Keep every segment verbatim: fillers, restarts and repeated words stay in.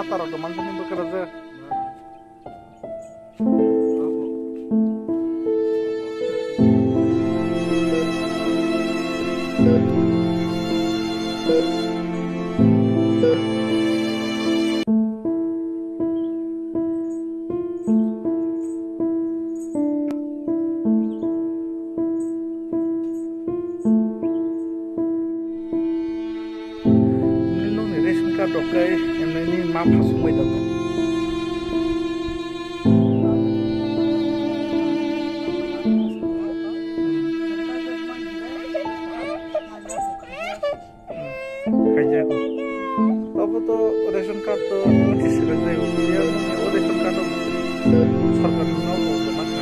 Tarok do manjani bwkha rajak. Nini nokni ration card rok khe nini ma phasukmai tongo. Kaijago. Obo to ration card to nini sirwk jaibo. Phiya nini o ration card o sorkar ni nogo kwma kha.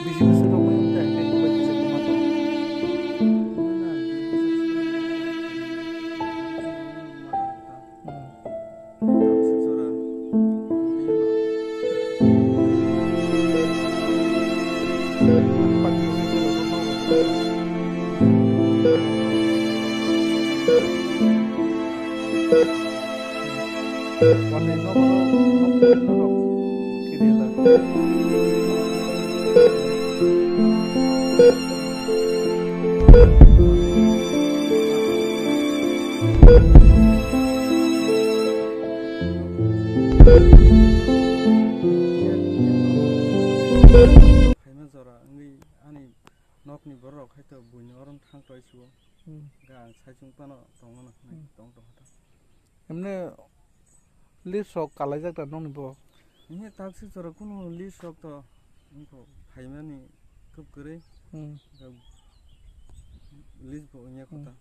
Bisi bwswk rok bai wngkha, hingkhe bai kisa kwma tong. Phaima jora wngwi ani nokni borok hai to buino oro thang tong sio. Hmm. Ga ang saichung phano tongmano hinwi Hmm. tong tong kha. Emne list rok kalaijak da nokni bo? Nini taksik jora kunu list rok to wngkha phaimani khub kwrwi. Hmm. Ga list bo wngya Hmm. kota.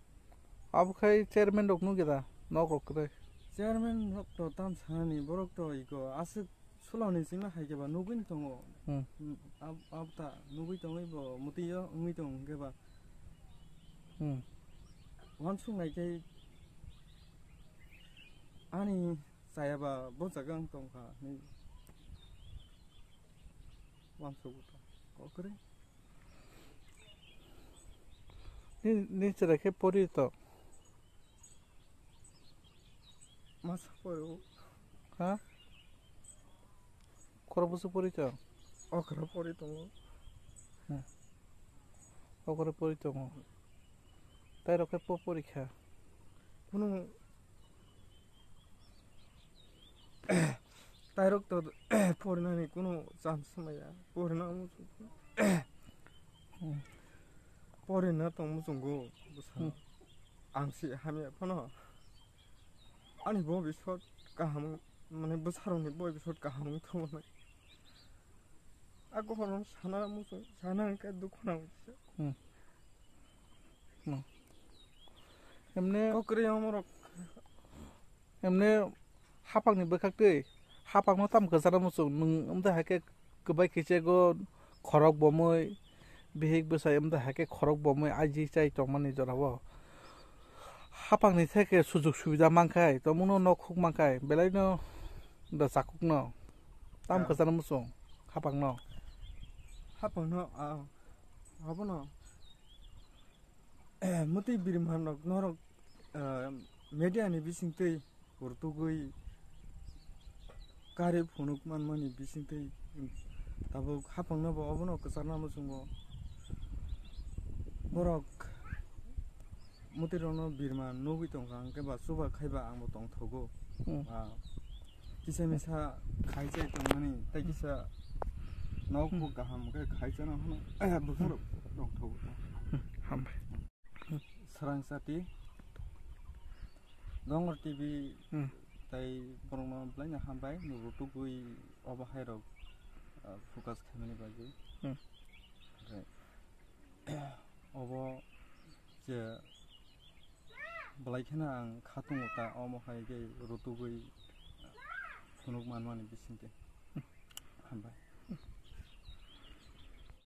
Abo khai chairman rok nugya da nok rok kwrwi? Chairman rok to tam sanani borok to iko aswk Suloni singma hai khe ba nugwi tongo. Hmm. Hmm, ab-, abta nugwi tongwi bo mwtwi o wngwi tong hwnkhe ba. Hmm. Wansuk nai khe ani chaya ba bo jaga wng tong kha hinwi wansuk ta. Kok kwrwi. Ni, ni chwrai khe pori to. Masa pori o. Ha? Khoro bwswk pori tong? Okra pori tongo. Hmm. Okra pori tongo. Tai rok khe po pori kha. Kunu Tairok to porinani kunu chance maya. Porina muchung. Hmm. Porina tong muchungo bwsa. Hmm. Ang si hamya phano. Ani bo bisot kaham, mane bwsarokni bo bisot kaham wng thangmani. A gohorno sana muchung, sana hwnkhe dukhu nang kisa. Hmm. Hmm. Emne Kokri omorok. Emne hapangni bwkhak twi hapangno tam kwchana muchung nwng wngda hai khe kwbai khichego khorok bomwi bihik bwsai wngda hai khe khorok bomwi aji chai tongmani jorao hapangni theke sujuk subida mankhai tongmungno nok huk mankhai belaino da chakukno tam Ya. Kwchana muchung hapangno. Hapangno, ah, abono. Mwtwi birimanrok norok, ah, media ni bisingtwi rwtugwi kari phunuk manmani bisingtwi tabuk hapangno bo obono kwcharna muchungo. Borok mwtwi rokno birman nugwi tongkha hwnkhe ba chuba khaiba angbo tongthogo. Hmm. Ah, kisa misa khai chai tongmani tei kisa nok bo kaham khe khai chana hwnwi bwkhangrok tongthogo. Hambai. Swrang chati Dongor T V Hmm. Tei borokno belai no hambai, nugo tubui obo hai rok, ah, focus khaimani bagwi. Hmm. Onkhe obo je belai kheno ang khatungo ta, omo hai khe rutugwi phunuk manmani bisingtwi. Hambai.